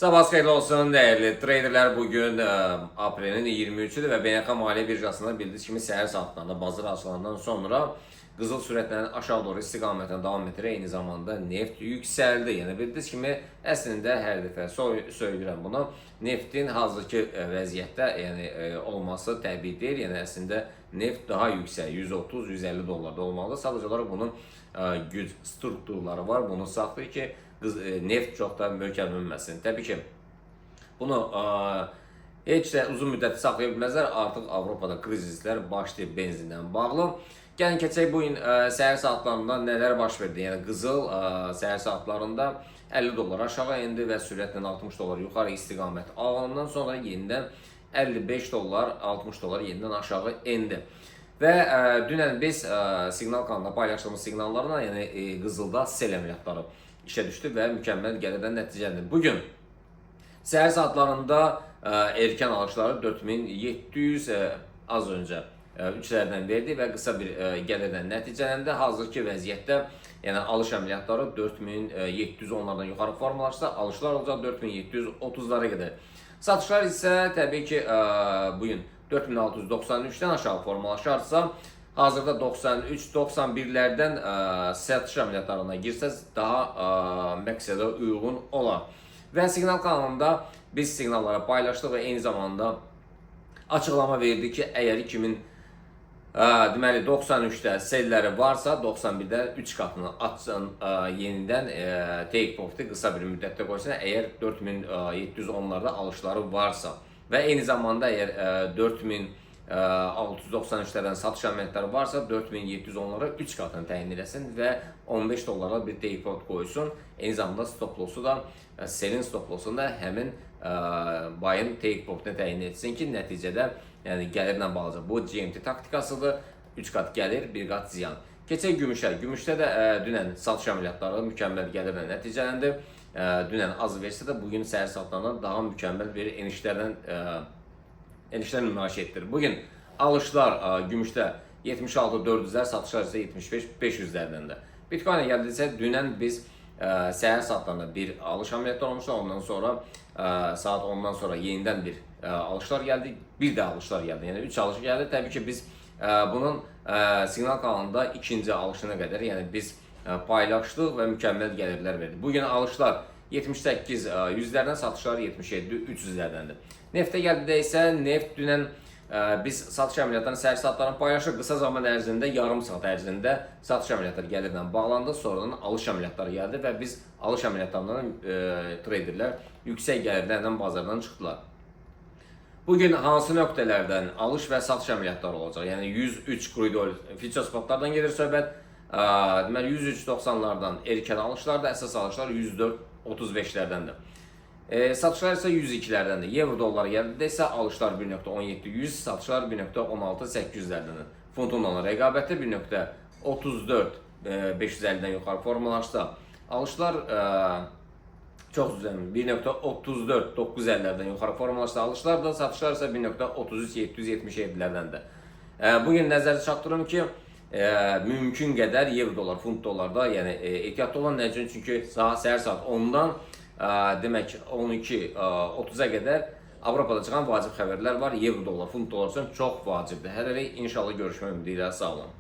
Sabah xeyirli olsun dəyərli traderlər. Bugün aprelin 23-üdür və Beynəlxalq Maliyyə Birjasında bildiyiniz kimi səhər saatlarında bazar açılandan sonra qızıl sürətlə aşağı doğru istiqamətlə davam etdirir. Eyni zamanda neft yüksəldi. Yəni bildiyiniz kimi əslində hər dəfə söyləyirəm bunu. Neftin hazırki vəziyyətdə, yəni olması təbii deyil. Yəni əslində neft daha yüksək 130-150 dollarda olmalıdır. Sadəcə olaraq bunun güc strukturları var. Bunu saxlayır ki, neft çox da möhkəm enməsin. Təbii ki, bunu heç də uzun müddət saxlaya bilməzlər. Artıq Avropada krizislər başlayıb benzinlə bağlı. Gəlin keçək bu gün səhər saatlarında nələr baş verdi. Yəni qızıl səhər saatlarında 50 dollar aşağı endi və sürətlə 60 dollar yuxarı istiqamət alandan sonra yenidən 55 dollar, 60 dollar yenidən aşağı endi. Və dünən biz siqnal kanalında paylaşdığımız siqnallarla, yəni qızılda sell əməliyyatları işə düşdü və mükəmməl gəlirdən nəticələndi. Bu gün səhər saatlarında erkən alışları 4700 az öncə 3-lərdən verdi və qısa bir gəlirdən nəticələndi. Hazırki vəziyyətdə, yəni alış əməliyyatları 4710-lardan yuxarı formalaşsa, alışlar olacaq 4730-lara qədər. Satışlar isə təbii ki, bu gün 4693-dən aşağı formalaşarsa, hazırda 93-91-lərdən satış əməliyyatlarına girsəz daha məqsədə uyğun olar. Və siqnal kanalında biz siqnalları paylaşdıq və eyni zamanda açıqlama verdik ki, əgər 2000 deməli 93-də sellləri varsa 91-də 3 qatını atsın, yenidən take profit qısa bir müddətdə qoysun, əgər 4710-larda alışları varsa və eyni zamanda əgər 4693-lərdən satış əməliyyatları varsa 4710-lara 3 qatını təyin eləsin və 15 dollara bir take profit qoysun. Eyni zamanda stop lossu da sellin stop lossunu da həmin buy'ın take profitini təyin etsin ki, nəticədə yəni gəlirlə bağlıca. Bu GMT taktikasıdır. 3 qat gəlir, 1 qat ziyan. Keçək gümüşə. Gümüşdə də dünən satış əməliyyatları mükəmməl gəlirlə nəticələndi. Dünən az versə də bu gün səhər saatlarında daha mükəmməl bir enişlər nümayiş etdirir. Bugün alışlar gümüşdə 76 400-lər, satışlar isə 75 500-lərdən də. Bitcoin-ə gəldiksə dünən biz səhər saatlarında bir alış əməliyyatı olmuşdu. Ondan sonra saat 10-dan sonra yenidən bir alışlar gəldi. Bir də alışlar gəldi. Yəni 3 alış gəldi. Təbii ki, biz bunun siqnal kanalında ikinci alışına qədər, yəni biz paylaşdıq və mükəmməl gəlirlər verdi. Bu gün alışlar 78 yüzlərdən, satışlar 77 300-lərdəndir. Neftə gəldikdə isə neft dünən biz satış əməliyyatlarını səhər saatlarında paylaşdıq. Qısa zaman ərzində, yarım saat ərzində satış əməliyyatları gəlirlə bağlandı. Sonradan alış əməliyyatları gəldi və biz alış əməliyyatlarından traderlər yüksək gəlirlərlə bazardan çıxdılar. Bugün hansı nöqtələrdən alış və satış əməliyyatları olacaq? Yəni 103 crude oil futures spotlardan gedir söhbət. Deməli 103.90-lardan erkən alışlarda, əsas alışlar 104.35-lərdəndir. Satışlar isə 102-lərdəndir. Euro dollar gəldikdə isə alışlar 1.1700, satışlar 1.16 800-lərdəndir. Funtun olan rəqabəti 1.34 550-dən yuxarı formalaşsa, alışlar çox üzr 1.34 950-lərdən yuxarı formalaşsa alışlar da, satışlar isə 1.33 777-lərdəndir. Bugün nəzərə çatdırım ki, mümkün qədər euro dollar, funt dollarda, yəni ehtiyatlı olun. Nə üçün? Çünki saat səhər saat 10-dan demək 12 30-a qədər Avropada çıxan vacib xəbərlər var. Euro dollar, funt dollar üçün çox vacibdir. Hələlik inşallah görüşmək ümidi ilə, sağ olun.